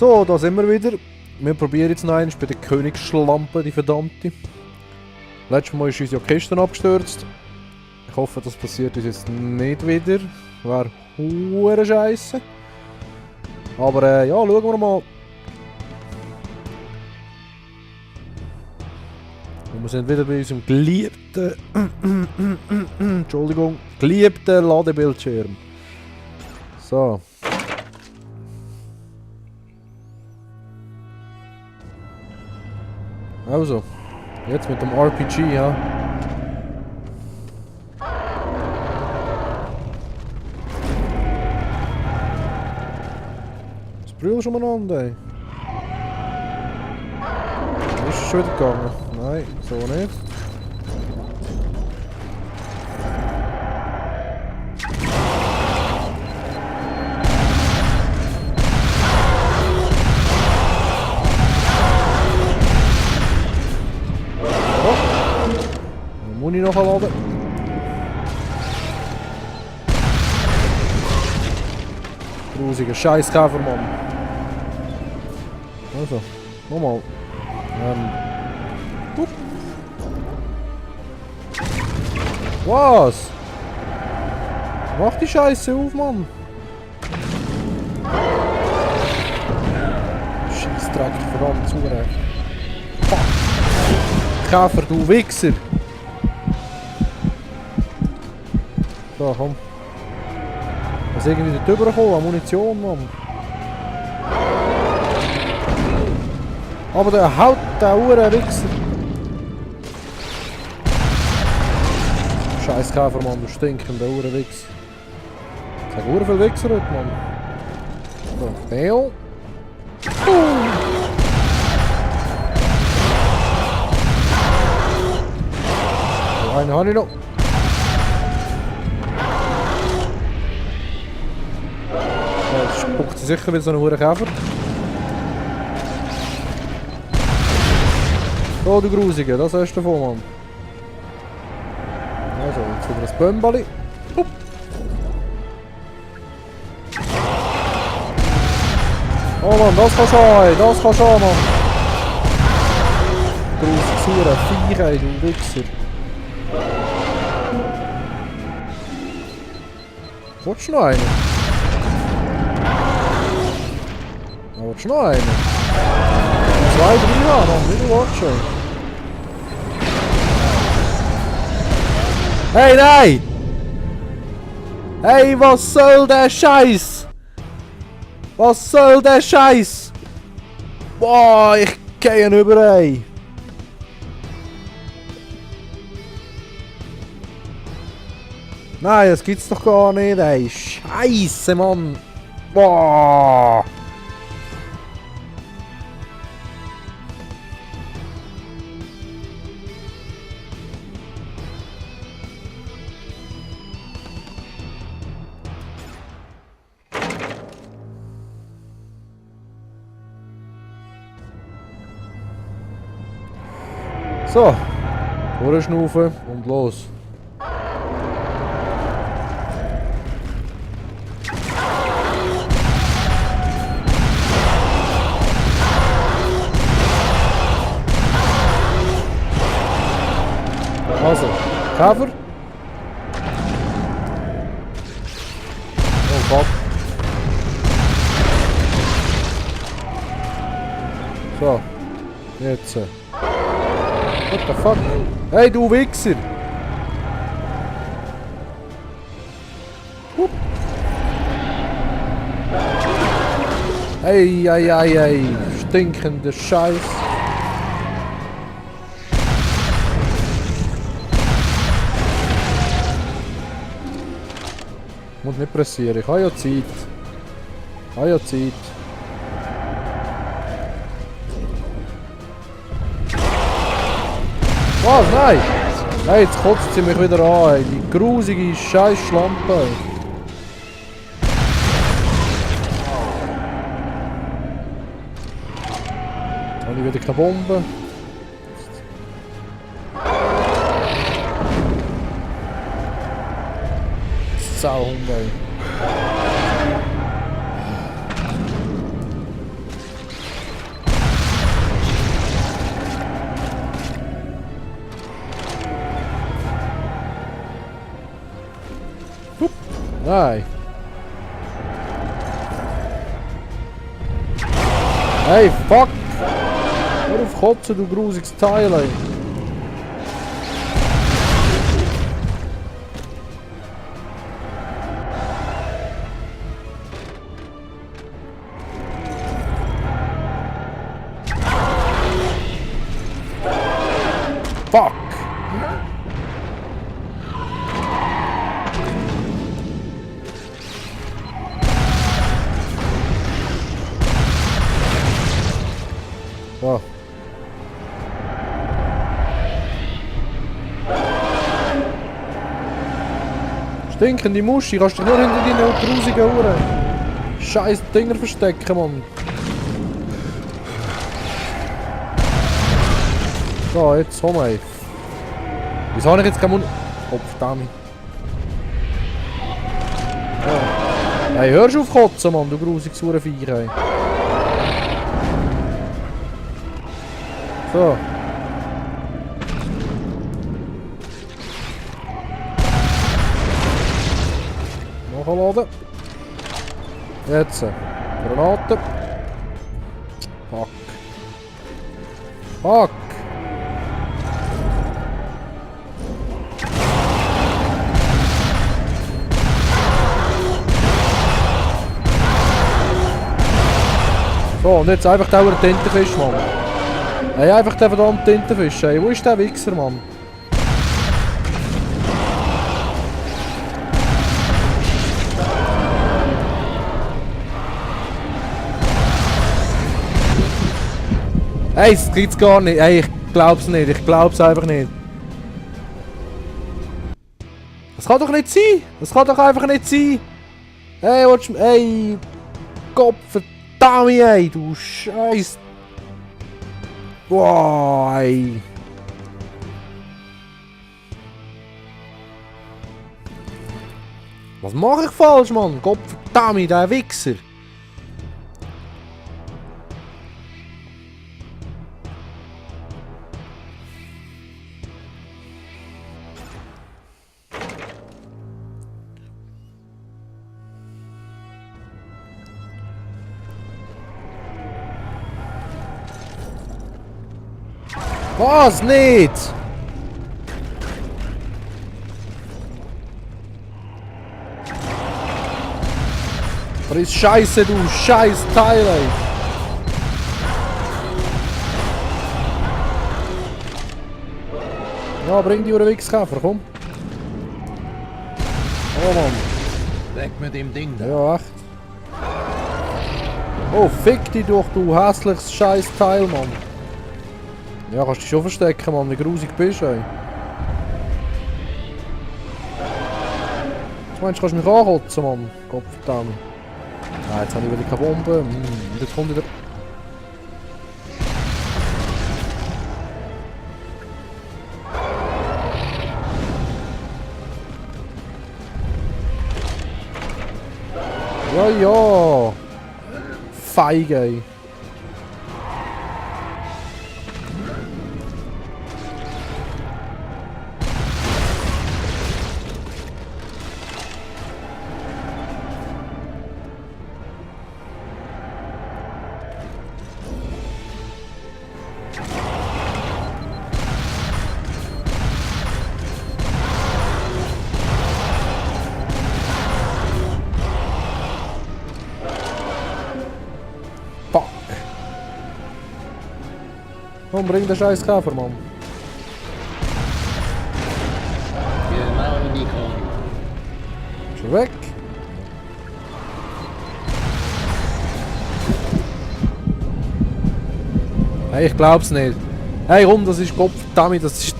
So, da sind wir wieder. Wir probieren jetzt noch einmal bei der Königsschlampe, die verdammte. Letztes Mal ist unsere Kiste abgestürzt. Ich hoffe, das passiert uns jetzt nicht wieder. Wäre hure scheisse. Aber ja, schauen wir mal. Und wir sind wieder bei unserem geliebten Entschuldigung, geliebten Ladebildschirm. So. Also, jetzt mit dem RPG, ja. Das brüllt schon mal an, ey. Ist es schon wieder gegangen? Nein, so nicht. Muss ich noch laden? Grusiger Scheißkäfer, Mann. Also, nochmal. Was? Mach die Scheiße auf, Mann. Scheißdreck, verdammt zurecht. Fuck. Käfer, du Wichser. So, komm. Was irgendwie nicht rübergekommen an Munition, Mann. Aber der haut der Wichser. Scheiß Käfer, Mann, du stinkender Wichser. Ich sag viel Wichser heute, Mann. So, Theo. So, einen habe ich noch. Jetzt spuckt sie sicher wieder so einen Käfer. Oh, du Grusige, das hast du davon, Mann. Also, jetzt wieder das Bömbali. Oh Mann, das kann schon, Mann. Grusig, sauer, Viecher, du Wichser. Willst du noch einen? Willst du noch einen? 2, 3 haben, Mann, wie du willst schon. Hey, nein! Hey, was soll der Scheiß? Was soll der Scheiß? Boah, ich gehe ihn über, ey. Nein, das gibt's doch gar nicht, ey. Scheiße, Mann. Boah. So, vorschnaufen und los. Also, Käfer. Oh Gott. So, jetzt. What the fuck? Hey, du Wichser! Hey, stinkender Scheiß. Muss nicht pressieren, ich habe ja Zeit. Was? Nein! Hey, jetzt kotzt sie mich wieder an, ey. Die grusige Scheiß-Schlampe. Habe ich wieder keine Bombe? Sauhund, ey. Nein. Hey, fuck! Hör auf kotzen, du grusiges Teil, ey. Fuck! So. Stinkende Muschi, kannst du dich nur hinter deinen grusigen Uhren scheiß Dinger verstecken, Mann. So, jetzt hol mal. Wieso habe ich jetzt keinen Mund... Oh, verdammt. Ja. Hey, hörst du auf kotzen, Mann, du grusiges Uhrenviech, ey. So. Nachladen. Jetzt. Granate. Fuck. Fuck. So, und jetzt einfach der Tintenfisch, Mann. Hey, einfach der verdammte Tintenfisch, ey. Wo ist der Wichser, Mann? Hey, das gibt's gar nicht. Hey, ich glaub's nicht. Ich glaub's einfach nicht. Das kann doch nicht sein. Das kann doch einfach nicht sein. Hey, hey, Gott verdammt, ey, du Scheiß. Boah, ey. Was mache ich falsch, Mann? Gott verdammt, der Wichser. Was nicht? Friss Scheiße, du scheiß Teil, ey. Ja, bring die Wichskäfer, komm. Oh Mann. Weg mit dem Ding da. Ja, echt. Oh, fick dich doch, du hässliches scheiß Teil, Mann. Ja, kannst dich schon verstecken, Mann, wie grusig bist du, ey. Was meinst du, kannst mich ankotzen, Mann? Gottverdammt. Ah, jetzt habe ich wieder keine Bombe. Jetzt kommt wieder... Ja, ja. Feige, ey. Fuck. Komm, bring den scheiß Käfer, Mann. Genau in die Korn. Ist er weg? Hey, ich glaub's nicht. Hey, komm, das ist Gottverdammt, das ist